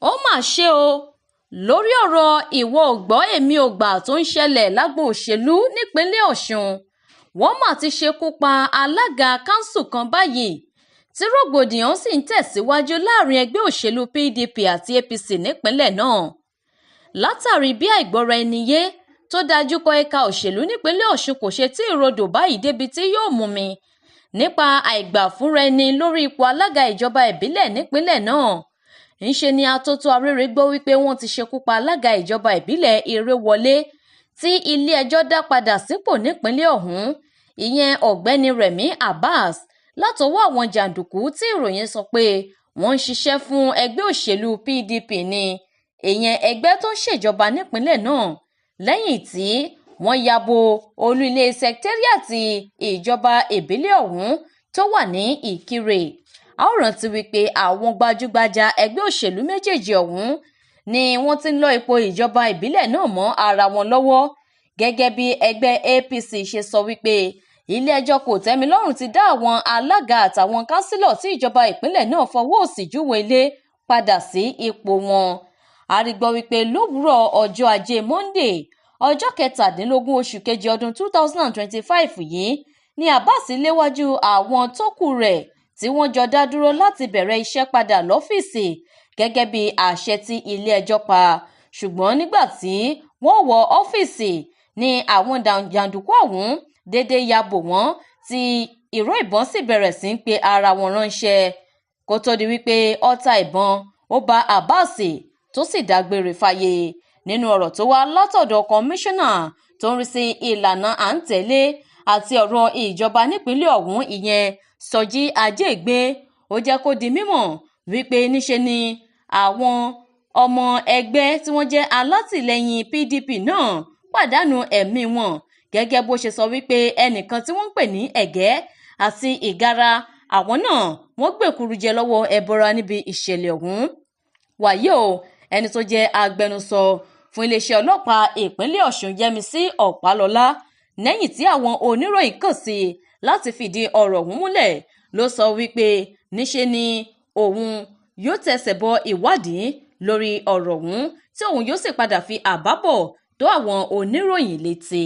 Ó mà ṣe o! Lórí ọ̀rọ̀ ìwọ ò gbọ́ èmi ò gbà tó ń ṣẹlẹ̀ lágbo òṣèlú nípínlẹ̀ Ọ̀ṣun, wọ́n mà ti ṣekú pa alága kanṣu kan báyìí, tí rògbòdìyàn sì ń tẹ̀síwájú láàrin ẹgbẹ́ òṣèlú PDP àti APC nípínlẹ̀ náà. Látàrí bí àìgbọ́ra-ẹni-yé tó dájú kọ ẹ̀ka òṣèlú nípínlẹ̀ Ọ̀ṣun kò ṣe tíì rodò báyìí débi tí yóò mumi nípa àìgbà-fúnra-ẹni lórí ipò alága ìjọba ìbílẹ̀ nípínlẹ̀ náà. Ńṣe ni atótó arére gbọ́ wípé wọ́n ti ṣekú pa alága ìjọba ìbílẹ̀ Ìrèwọlé tí ilé-ẹjọ́ dá padà sípò nípínlẹ̀ ọ̀hún, ìyẹn Ọ̀gbẹ́ni Rẹ̀mí Abbas, látọwọ́ àwọn jàǹdùkú tí ìròyìn sọ pé wọ́n ń ṣiṣẹ́ fún ẹgbẹ́ òṣèlú PDP ní, ìyẹn ẹgbẹ́ tó ń ṣèjọba nípínlẹ̀ náà, lẹ́yìn tí wọ́n ya bo olú ilé sẹkítẹ́rìàtì ìjọba ìbílẹ̀ ọ̀hún tó wà ní Ìkirè. A ó rántí wípé àwọn gbajúgbajà ẹgbẹ́ òṣèlú méjèèjì ọ̀hún ni wọ́n ti ń lọ ipò ìjọba ìbílẹ̀ náà mọ́ ara wọn lọ́wọ́, gẹ́gẹ́ bí ẹgbẹ́ APC ṣe sọ wípé ilé-ẹjọ́ kòtẹ́milọ́rùn ti dá àwọn alága àtàwọn kánsílọ̀ tí ìjọba ìpínlẹ̀ náà fọwọ́ òsì júwe ilé padà sí ipò wọn. A rí gbọ́ wípé lówùúrọ̀ ọjọ́ Ajé Monde, ọjọ́ 17 oṣù kejì ọdún 2025 yìí ni Abbas léwájú àwọn tó kù rẹ̀ tí wọ́n jọ dá dúró láti bẹ̀rẹ̀ iṣẹ́ padà lọ́fíìsì gẹ́gẹ́ bí àṣẹ tí ilé-ẹjọ́ pa. Ṣùgbọ́n nígbà tí wọ́n wọ ọ́fíìsì ní àwọn jàǹdùkú ọ̀hún déédé ya bò wọ́n, tí ìró ìbọn sì bẹ̀rẹ̀ sí í pe ara wọn ránṣẹ́, kó tó di wípé ọta ìbọn ó bá Abbas tó sì dágbére fáyé. Nínú ọ̀rọ̀ tó wá látọ̀dọ̀ kọmíṣánná tó ń rí sí ìlànà à ń tẹ̀lé àti ọ̀rọ̀ ìjọba nípínlẹ̀ ọ̀hún, ìyẹn Sọjí Ajégbé, ó jẹ́ kó di mímọ̀ wípé níṣe ni àwọn ọmọ ẹgbẹ́ tí wọ́n jẹ́ alátìlẹyìn PDP náà pàdánù ẹ̀mí wọn, gẹ́gẹ́ bó ṣe sọ wípé ẹnìkan tí wọ́n ń pè ní Ẹ̀gẹ́ àti Ìgara, àwọn náà wọ́n gbèkúrú jẹ lọ́wọ́ ẹbọra níbi ìṣẹ̀lẹ̀ ọ̀hún. Wàyí o, ẹni tó jẹ́ agbẹnusọ fún iléeṣẹ́ ọlọ́pàá ìpínlẹ̀ Ọ̀ṣun Yẹ́misí Ọ̀pálọ́lá, lẹ́yìn tí àwọn oníròyìn kàn sí i láti fìdí ọ̀rọ̀ ọ̀hún múlẹ̀, ló sọ wípé níṣe ni òun yóò tẹsẹ̀ bọ ìwádìí lórí ọ̀rọ̀ ọ̀hún, tí òun yóò sì padà fi àbá bọ̀ tó àwọn oníròyìn létí.